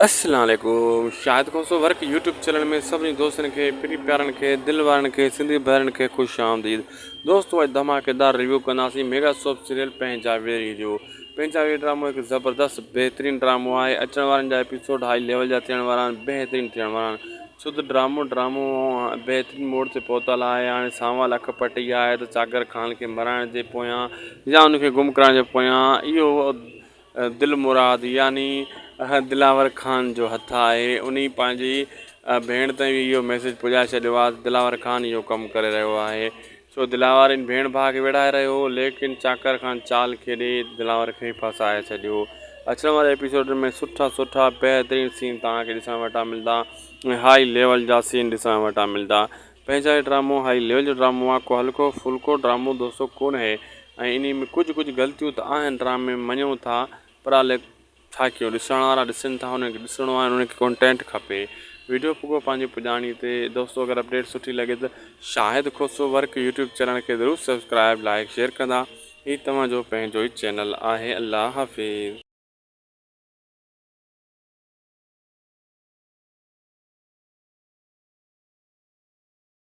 السلام عليڪم Shahid Khoso work YouTube channel ۾ سڀني دوستن کي پرين پيارن کي دل وارن کي سنڌي ڀائرن کي خوش آمديد دوستو اڄ ڌماڪيدار ريويو ڪنداسين ميگا سوپ سيريل پنهنجا ويري جو پنهنجا ويري ڊرامو هڪ زبردست بهترين ڊرامو آهي اچڻ وارن جا ايپيسوڊ هائي ليول جا ٿيڻ وارا آهن بهترين ٿيڻ وارا آهن ڇو ته ڊرامو ڊرامو بهترين موڙ تي پهتل آهي هاڻي سانول اک پٽي آهي ته چاڪر خان کي مرائڻ جي پويان يا ان کي گم ڪرائڻ جي پويان اهو دل مراد يعني دلاور خان جو هٿ آهي. انهي پنهنجي ڀيڻ تائين به اهو ميسيج پڄائي ڇڏيو آهي ته دلاور خان اهو ڪم ڪري رهيو آهي. سو دلاور ان ڀيڻ ڀاء کي ويڙهائي رهيو هو ليڪن چاڪر خان چال کيڏي دلاور کي ڦاسائي ڇڏيو. اچڻ واري ايپيسوڊن ۾ سٺا سٺا بهترين سين توهان کي ڏسڻ وٽان ملندا ۽ هائي ليول جا سين ڏسڻ وٽان ملندا. پنهنجا هي ڊرامو هائي ليول جو ڊرامو آ ڪو هلڪو ڦلڪو ڊرامو دوستو ڪونهي ۽ انهي ۾ ڪجهه ڪجهه غلطيون ته آهن ڊرامي ۾ مڃون ٿا پر الائي ڇا ڪيون ڏسڻ وارا ڏسن ٿا انهن کي ڏسڻو آهي انهن کي ڪنٽينٽ کپي ويڊيو پڳو پنهنجي پڄاڻي تي دوستو اگر اپڊيٽ سٺي لڳي ته Shahid Khoso work YouTube channel کي ضرور سبسڪرائب لائڪ شيئر ڪندا هي توهان جو پنهنجو ئي چينل آهي الله حافظ.